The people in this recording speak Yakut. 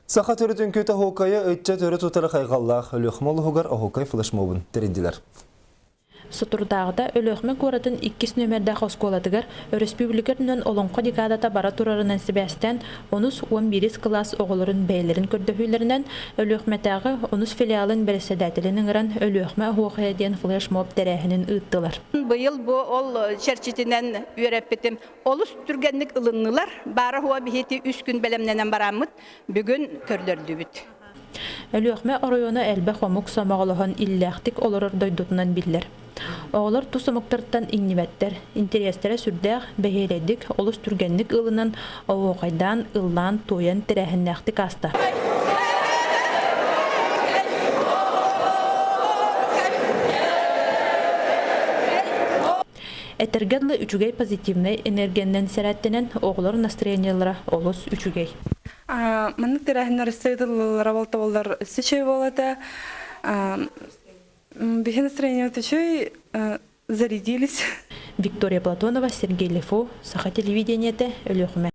Саха төрүт үҥкүүтэ оһуокайы ыччат өрө тутара хайҕаллаах. Өлүөхүмэ улууһугар оһуокай флешмобун тэрийдилэр. Соторутааҕыта Өлүөхүмэ куоратын иккис нүөмэрдээх оскуолатыгар өрөспүүбүлүкэ үрдүнэн Олоҥхо декадата бара турарынан сибээстээн, онус 11-ис кылаас оҕолорун бэйэлэрин көрдөһүүлэринэн Өлүөхүмэтээҕи онус филиалын бэрэссэдээтэлин ыҥыран Өлүөхүмэ оһуохайа диэн флешмоб тэрээһинин ыыттылар. Быйыл бу ол чэрчитинэн үөрэппитим олус түргэнник ылыннылар. Баара-суоҕа биһиги үс күн бэлэмнэнэн бараммыт бүгүн көрдөрдүбүт. Өлүөхүмэ оройуона элбэх омук сомоҕолоһон иллээхтик олорор дойдутунан биллэр. Оҕолор тус омуктартан иҥнибэттэр, интэриэстэрэ сүрдээх, бэһиэлэйдик, олус түргэнник ылынан, оһуохайдаан, ыллаан, туойан тэрээһиннээхтик ааста. Этэргэ дылы үчүгэй позитивнай энергиянан сэрээттэнэн оҕолор настроениелара олус үчүгэй. Маннык тэрээһиннэр ыытыллаллара болтоболлор өссө үчүгэй буолата. Биһи настроение үчүгэй, зарядились. Виктория Платонова, Сергей Лефо, Саха телевидениетэ, Өлүөхүмэ.